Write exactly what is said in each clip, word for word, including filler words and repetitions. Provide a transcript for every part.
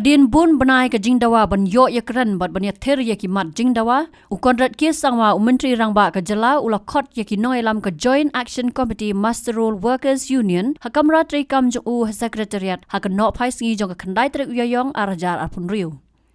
Hadien bun bnai ka jingdawa ban ïoh ïakren bad ban ïathir ïa ki mat jingdawa, u Conrad K Sangma, u Myntri Rangbah ka jylla, u la khot ïa ki nongïalam ka Joint Action Committee Muster Roll Workers Union ha kamra treikam jong u ha Secretariat ha ka nohphai sngi jong ka khyndai tarik u Ïaïong ar hajar arphew hynriew.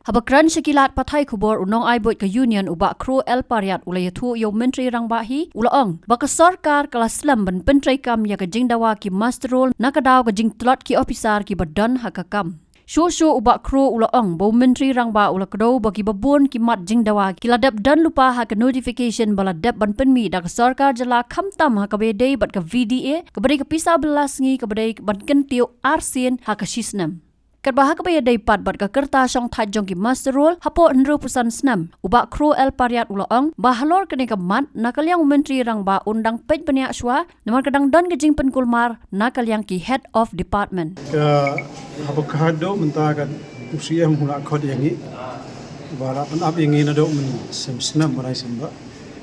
Haba kren sha ki lad pathai khubor, u nongai buit ka Union, u Bah Kro L Pariat, u la ïathuh ïa u Myntri Rangbah hi, u la ong ba ka sorkar ka la slem ban pyntreikam ïa ka jingdawa ki muster roll na ka daw ka jingtlot ki ophisar kiba don ha ka kam. Shuh shuh u Bah Kro u la ong ba u Myntri Rangbah u la kdew ba kiba bun ki mat jingdawa ki la dep don lypa ha ka notification ba la dep ban pynmih da ka sorkar jylla, khamtam ha kaba ïadei bad ka V D A, kaba dei ka pisa bylla sngi kaba dei ban kyntiew arsien ha ka shisnem. Katba ha kaba ïadei pat bad ka kyrta shongthait jong ki muster roll hapoh hynriewphew san snem, u Bah Kro L Pariat u la ong ba halor kane ka mat, na ka liang u Myntri Rangbah un dang peit bniah shuwa, namar ka dang don ka jingpynkulmar na ka liang ki Head of Department. Ka haba ka haduh mynta ka, u C M u la khot ïa ngi ba la pynap ïa ngi naduh mynshem snem, ba lai snem ba.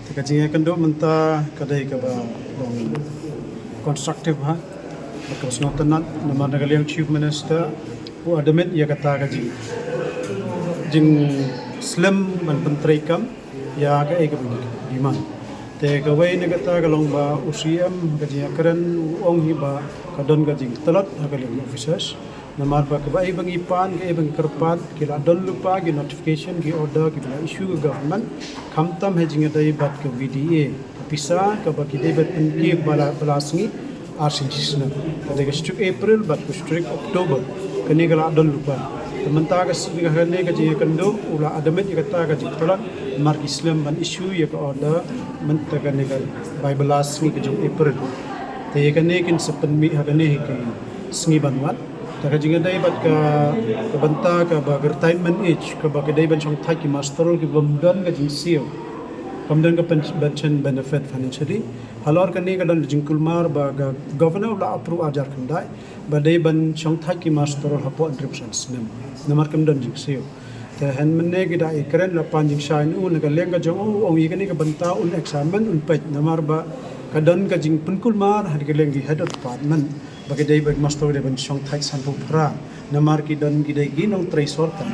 Te ka jingïakynduh mynta ka dei kaba long constructive, ha, bad kaba sngewtynnat, namar na ka liang Chief Minister u admit ïa kata ka jing, jingslem ban pyntreikam ïa kaei kaba ngi demand. Te kawei na kata ka long ba u C M ka jingïakren u ong hi ba ka don ka jingtlot ha ka liang officers. Namar ba kaei ba ngi pan, kaei ba ngi kyrpad, ki la don lypa ki notification, ki order kiba la issue ka government, khamtam ha jingïadei bad ka V D A, ka pisa kaba ki dei ban pynkiew bylla, bylla sngi arsien shisnem. Ka dei ka shi tarik April bad ka shi tarik October, kane ka la don lypa. Te mynta ka sngi, kane ka jingïakynduh u la admit ïa kata ka jingtlot, namar ki slem ban issue ïa ka order mynta kane ka bai bylla sngi ka jong April. Te ïa kane kin sa pynmih ha kane hi ki sngi ban wan. Te ka jingïadei bad ka, ka bynta kaba ka retirement age, kaba ka dei ban shongthait ki muster roll kiba ym don ka jingsiew, kam don ka pen-, pension benefit financially. Halor kane ka don ka jingkulmar ba ka Governor u la approve ar hajar khyndai ba dei ban shongthait ki muster roll hapoh hynriewphew san snem, namar kam don jingsiew. Te hynmen ne ki da ïakren, la pan jingshai na u, na ka liang ka jong u, u ong ïa kane ka bynta un examine, un peit, namar ba ka don ka jingpynkulmar ha ka liang ki Head of Department ba ki dei ba ki muster roll ki dei ban shongthait sanphew phra, namar ki don, ki dei ki nongtrei sorkar.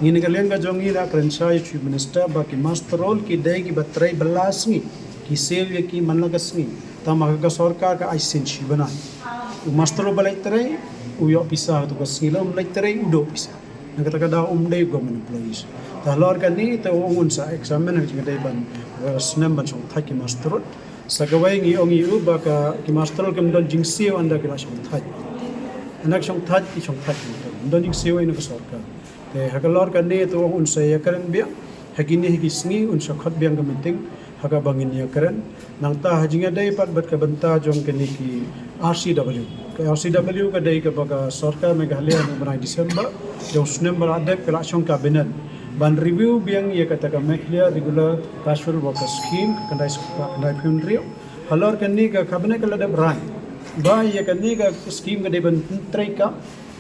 Ngi na ka liang ka jong ngi la kren shai ïa u Chief Minister ba ki muster roll ki dei kiba trei bylla sngi, ki siew ïa ki man la ka sngi. Tangba ka sorkar ka ai sien shi bnai. U muster roll ba leit trei u ïoh pisa ha kato ka sngi, la um leit trei u duh pisa. Na kata ka daw um dei government employees. Te halor kane te u ong un sa examine ha ka jingdei ban, eh, snem ban shongthait ki muster roll. Sa kawei ngi ong ïa u ba ka, ki muster roll kim don jingsiew ynda ki la shongthait. Ynda ki shongthait, ki shongthait, kim don jingsiew ïa ka sorkar. Te halor kane te u ong un sa ïakren biang ha kine, ha ki sngi un sa khot biang ka meeting ha kaba ngin ïakren. Nangta ha jingïadei pat bad ka bynta jong kine ki R C W. Ka R C W ka dei kaba ka sorkar Meghalaya ha u bnai December jong u snem ba la dep ka la shong cabinet ban review biang ïa kata ka Meghalaya Regular Casual Worker Scheme, ka khyndai spah khyndai phew hynriew. Halor kane ka cabinet ka la dep rai ba ïa kane ka scheme ka dei ban treikam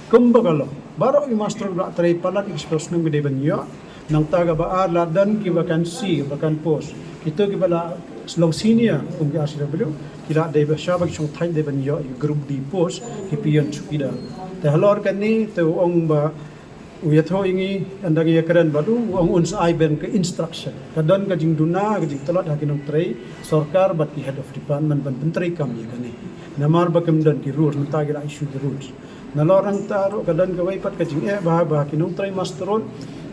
kumba ka long. Baroh ki muster roll ba la trei palat ïa ka shi phew snem ka dei ban ïoh. Nangta kaba ar, la don ki vacancy, vacant post. Kito kiba la long senior kum ki R C W ki la dei ba shwa ba ki shongthait dei ban ïoh ïa ki group D post, ki peon chowkidar. Te halor kane te u ong ba u ïathuh ïa ngi, ynda ngi ïakren bad u, u ong un sa ai biang ka instruction. Ka don ka jingduna, ka jingtlot ha ki nongtrei sorkar bad ki Head of Department ban pyntreikam ïa kane. Namar ba kim don ki rules, mynta ki la issue ki rules. Nalor nangta ruh ka don kawei pat ka jingeh ba, ba ki nongtrei muster roll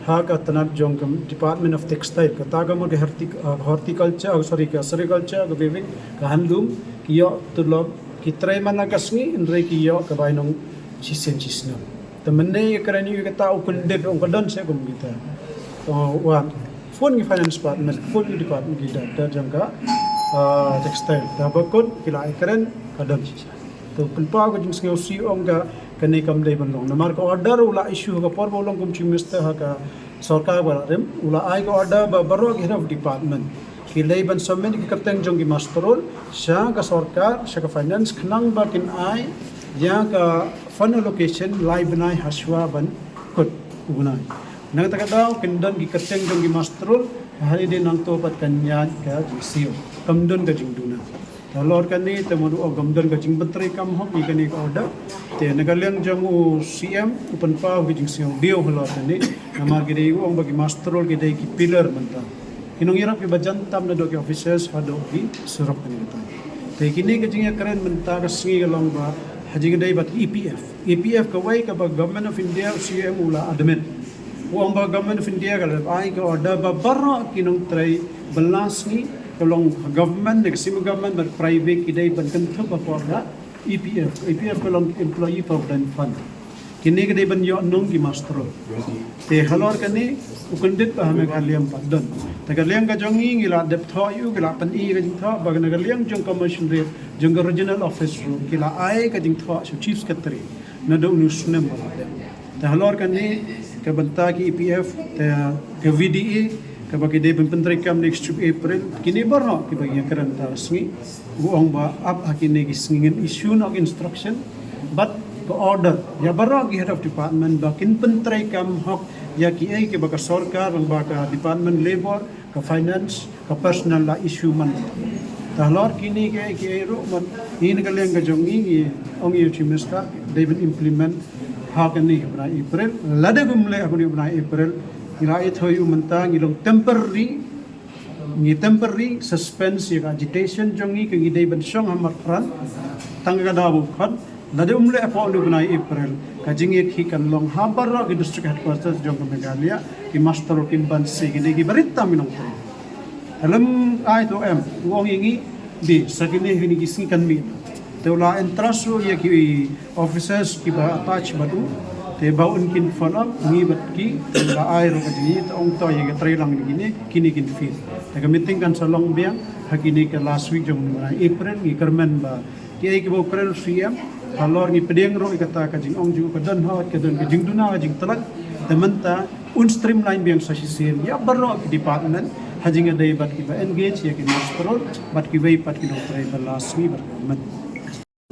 ha ka tnat jong ka Department of Textile, kata ka mut ka hortic-, ah, horticulture, oh, sorry, ka sericulture, ka weaving, ka handloom, ki ïoh tulop, ki trei man la ka sngi, hynrei ki ïoh ka bainong shisien shisnem. Te mynne ïakren ïa kata u kyndit, ong ka don seh kum kita. Oh, wan. Phone ki finance department, phone ki department ki da, da jong ka, ah, textile. Da ba kut ki la ïakren, ka don shisha. To pynpaw ka jingsngewsih, ong ka, kane kam dei ban long. Namar ka order u la issue ha ka por ba u long kum Chief Minister ha ka sorkar ba la rim, u la ai ka order ba baroh ki head of department ki dei ban submit ki kyrteng jong ki muster roll sha ka sorkar, sha ka finance, khnang ba kin ai ïa ka fund allocation lai bnai hashwa ban kut u bnai. Na kata ka daw kin don ki kyrteng jong ki muster roll, ha ïa dei nangto pat kan ïaid ka jingsiew. Kam don ka jingduna. Halor kane te mut u ong ngam don ka jingpyntreikam hok ïa kane ka order. Te na ka liang jong u C M u pynpaw ka jingsngewdiaw halor kane. Namar ki dei u ong ba ki muster roll ki dei ki pillar mynta. Ki nongïarap kiba jan tam naduh ki offices haduh ki surok kane kata. Te kine ka jingïakren mynta ka sngi ka long ba ha jingïadei bad E P F. E P F kawei kaba Government of India, C M u la admit. U ong ba Government of India ka la ai ka order ba baroh ki nongtrei bylla sngi, ka long government, ne ka semi government bad private, ki dei ban kynthup hapoh ka E P F. E P F ka long Employee Provident Fund. Kine ki dei ban ïoh nong ki muster roll. Te halor kane u kyndit ba ha Meghalaya ym pat don. Te ka liang ka jong ngi ngi la dep thoh ïa u, ki la pyni ka jingthoh, ba na ka liang jong ka Commissionerate, jong ka Regional Office ruh ki la ai ka jingthoh sha u Chief Secretary naduh u snem ba la dep. Te halor kane ka bynta ki E P F, te ka V D A kaba ki dei ban pyntreikam next week April, kine baroh kiba ngi ïakren mynta ka sngi. U ong ba ap ha kine ki sngi ngin issue noh instruction bad ka order ïa baroh ki head of department ba kin pyntreikam hok ïa kiei kiba ka sorkar lyngba ka Department Labour, ka Finance, ka Personnel la issue man. Te halor kine kiei kiei ruh man, ngi na ka liang ka jong ngi ngi ong ïa u Chief Minister dei ban implement ha kane ka bnai April. Lada ym leh ha kane ka bnai April, ngi la ïathuh ïa u mynta ngi long temporary, ngi temporary suspense ïa ka agitation jong ngi, ka ngi dei ban shong ha Marpyrshah tang ka daw ba khot. Lada ym leh hapoh u bnai April, ka jingïakhih kan long ha baroh ki district headquarters jong ka Meghalaya, ki muster roll kim banse, ki dei kiba rit tam ki nongtrei. Te lym ai to em, u ong ïa ngi, dei sa kine kine ki sngi kan mih. Te u la entrust ruh ïa ki officers kiba attach bad u, te ba un kin follow up ngi bad ki, te u la ai ruh ka jingïakhih, te ong to ïa ka treilang kine, kine kin fit. Te ka meeting kan sa long biang ha kine ka last week jong u bnai April. Ngi kyrmen ba kiei kiba u kren u C M, halor ngi pdiang ruh ïa kata ka jingong jong u, ka don hok, ka don ka jingduna, ka jingtlot. Te mynta un streamline biang sa shisien ïa baroh ki department ha jingïadei bad kiba engage ïa ki muster roll bad kiwei pat ki nongtrei bylla sngi bad government.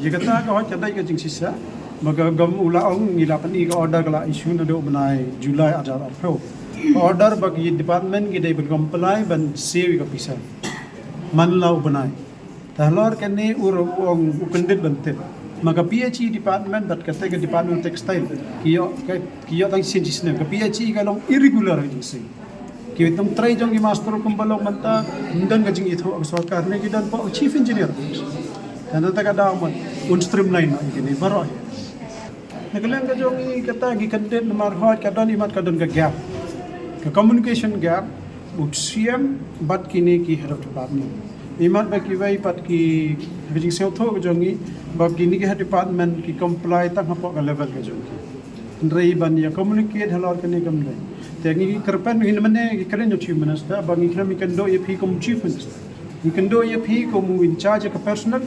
Ïa kata ka hok ka dei ka jingshisha, ba ka gam u la ong ngi la pyni ka order ka la issue naduh u bnai July ar hajar arphew. Ka order ba ki department ki dei ban comply ban siew ïa ka pisa man la u bnai. Te halor kane u ruh u ong u kyndit ban tip. Ma ka P H E department bad kata ka department textile ki ïoh, ki ïoh tang shisien shisnem. Ka P H E ka long irregular ka jingsiew. Ki nongtrei jong ki muster roll kumba long mynta, ym don ka jingïathuh ka sorkar ne ki don hapoh chief engineer. Te na kata ka daw mut un streamline noh ïa kine baroh. Na ka liang ka jong ngi kata ngi kyndit namar hok ka don, imat ka don ka gap, ka communication gap, u C M bad kine ki head of department. Imat ba kiwei pat ki, ka jingsngewthuh ka jong ngi ba kine ki head department ki comply tang hapoh ka level ka jong ki. Hynrei ban ïa communicate halor kane kam dei. Te ngi kyrpad, ngi mynne ngi kren ïa u Chief Minister ba ngi kren, ngi kynduh ïa phi kum Chief Minister, ngi kynduh ïa phi kum u in charge ka personnel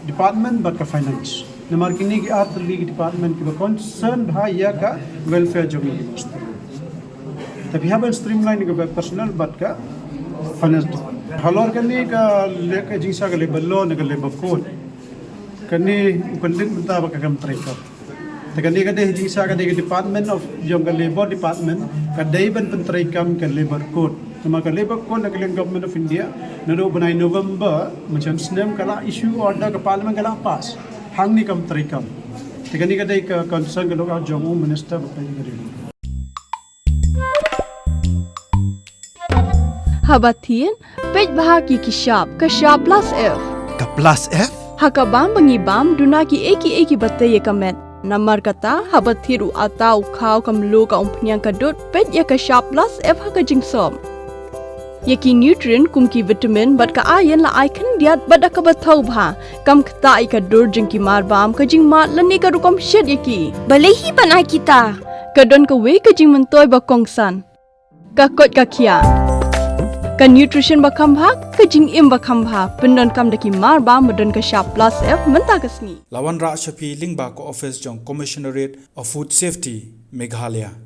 department bad ka finance. Namar kine ki ar tylli ki department kiba concern bha ïa ka welfare jong ngi. Te phi hap ban streamline ka personnel bad ka finance department. Halor kane ka le-, ka jingshah ka labour law ne ka labour code, kane u kyndit mynta ba ka kam treikam. Te kane ka dei jingshah ka dei ka Department of, jong ka Labour Department, ka dei ban pyntreikam ka Labour Code. Namar ka Labour Code na ka liang Government of India, naduh u bnai November mynshem snem ka la issue order, ka Parliament ka la pass. Hangne kam treikam. Te kane ka dei ka concern ka lookout jong u Minister ba peit ka dei. Haba thied, peit bha ki ki shap, ka shap plus F. Ka plus F? Ha ka bam ba ngi bam, duna kiei kiei kiba tei ïa ka met. Namar kata, haba thied u atta, u khaw, ka mluh, ka umphniang, ka dud, peit ïa ka shap plus F ha ka jingsop. Ïa ki nutrient kum ki vitamin bad ka iron la ai khyndiat bad da kaba thaw bha. Kam ktah ïa ka dur jong ki marbam, ka jingmad lane ka rukom shet ïa ki. Balei hi ban ai kita? Ka don kawei ka jingmyntoi ba kongsan. Ka koit ka khiah. Ka nutrition ba kham bha, ka jingim ba kham bha, pyndonkam da ki marbam ba don ka shap plus F mynta ka sngi. La wanrah sha phi lyngba ka office jong Commissionerate of Food Safety, Meghalaya.